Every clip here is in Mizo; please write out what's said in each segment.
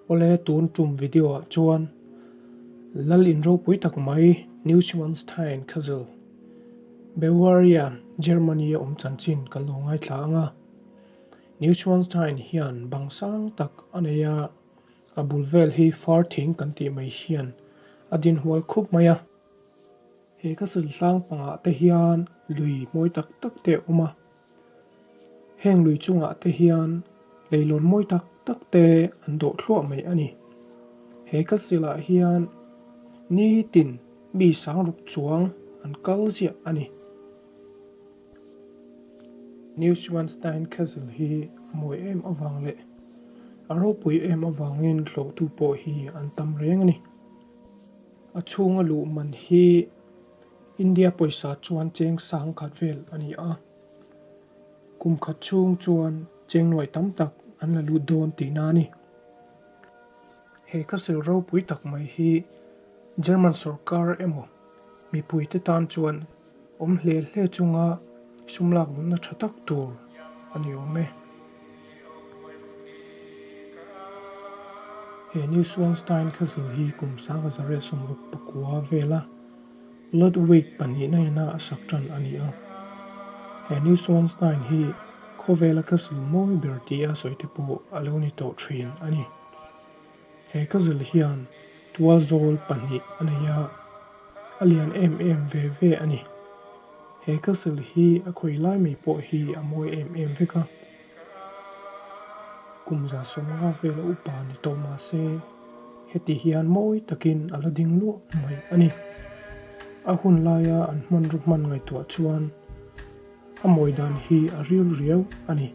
Awle tun tum video ah chuan Lal in ropui tak mai Neuschwanstein Castle, Bavaria, Germany a awm chanchin kan lo ngaithla ang a. Neuschwanstein hian bang sang tak a nei a, a bul vel hi far thing kan tih mai hian a din hual khup mai a. He castle tlang pangah te hian lui mawi tak tak te a awm a. Heng lui chungah te hian leilawn mawi tak tak te an dawh thluah mai a ni. He castle ah hian nitin mi sang ruk chuang an kal ziah a ni. Neuschwanstein Castle hi a mawi em avang leh a ropui em avangin hlawhtu pawh hi an tam reng a ni. A chhunga luh man hi India pawisa chuan cheng sang khat vel a ni a, kum khat chhung chuan cheng nuai tam tak an la lut dawn tihna a ni. He castle ropui tak mai hi German sorkar emaw mipuite tan chuan awm hle hle chunga sum lak nunna tha tak tur a ni awm e. He Neuschwanstein Castle hi kum 1969 vela Ludwig pahnihna ina a sak tan a ni a. He Neuschwanstein hi khawvela castle mawi ber tia sawi te pawh a lo ni tawh thin a ni. He castle hian tualzawl pahnih a nei a, a lian em em ve ve a ni. He castle hi a khawi lai mai pawh hi a mawi em em vek a. Kum 150 vela upa ni tawh mah se, heti hian mawi takin a la ding luah mai a ni. A hun laia an hmanraw hman ngaihtuah chuan a mawi dan hi a ril riau a ni.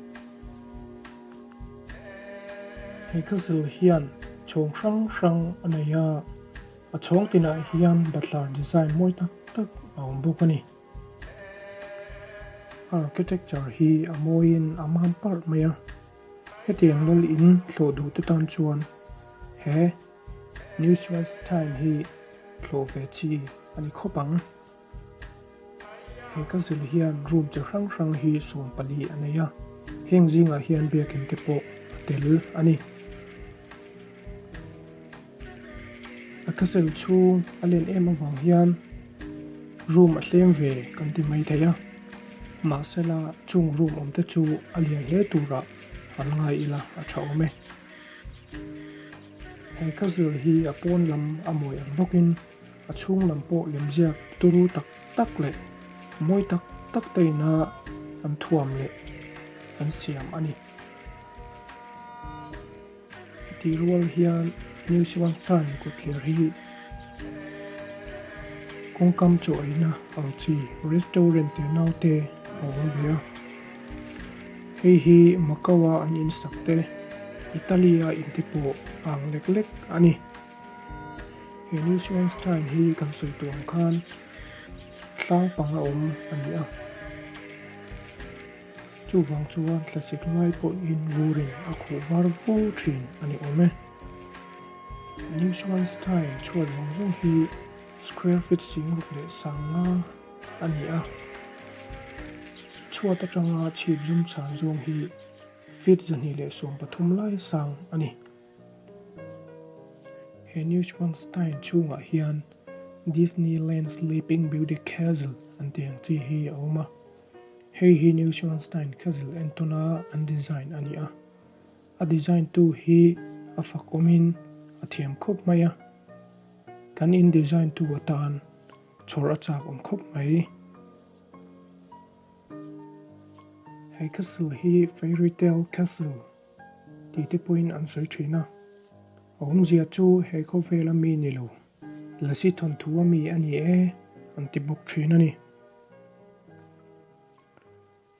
He castle hian chhawng hrang hrang a nei a, a chhawng tinah hian bathlar design mawi tak tak a awm bawk a ni. Architecture hi a mawiin a mam parh mai a, hetiang lal in hlawh duh te tan chuan he Neuschwanstein hi hlawh ve chi a ni khawp ang. He castle hian room chi hrang hrang hi 14 a nei a, heng zingah hian biakinn te pawh a tel a ni. A castle chhung a len em avang hian room a tlem ve kan ti mai thei a, mahsela chung room awm te chu a lian hle turah an ngai ila a tha awm e. He castle hi a pawn lam a mawi ang bawkin a chhung lam pawh lemziak turu tak tak leh mawi tak tak te ina an thuam leh an siam a ni. Hetih rual hian New Swanstein kawtthler hi kawngkam chaw eina ang chi restaurant te naute a awm ve a. Hei hi Macau a an insak te, Italy a in te pawh a ang lek lek a ni. He New Swanstein hi kan sawi tawh ang khan tlang panga awm a ni a. Chuvang chuan thlasik lai pawhin vurin a khuh var vu thin a ni awm e. Neuschwanstein chhuat zawng zawng hi square feet 65 a ni a. Chhuat atanga chhip zum chhan zawng hi feet 213 lai sang a ni. He Neuschwanstein chhungah hian Disneyland Sleeping Beauty Castle an tih ang chi hi a awm a. Hei hi Neuschwanstein Castle entawna an design a ni a, a design tu hi a fak awmin a thiam khawp mai a, kan in design tu atan chhawr a chak awm khawp mai. He castle hi Fairy Tale Castle tih te pawhin an sawi thin a, a awmzia chu he khawvela mi ni lo, Lasi thawnthu a mi a ni e an ti bawk thin a ni.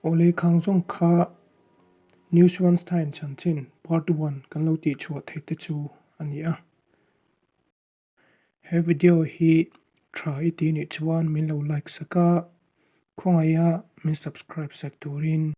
Aw lehkhang zawng kha Neuschwanstein chanchin part one kan lo tih chhuah theih te chu a ni a. He video hi tha i tih nih chuan min lo like sak a, khawngaiha min subscribe sak turin.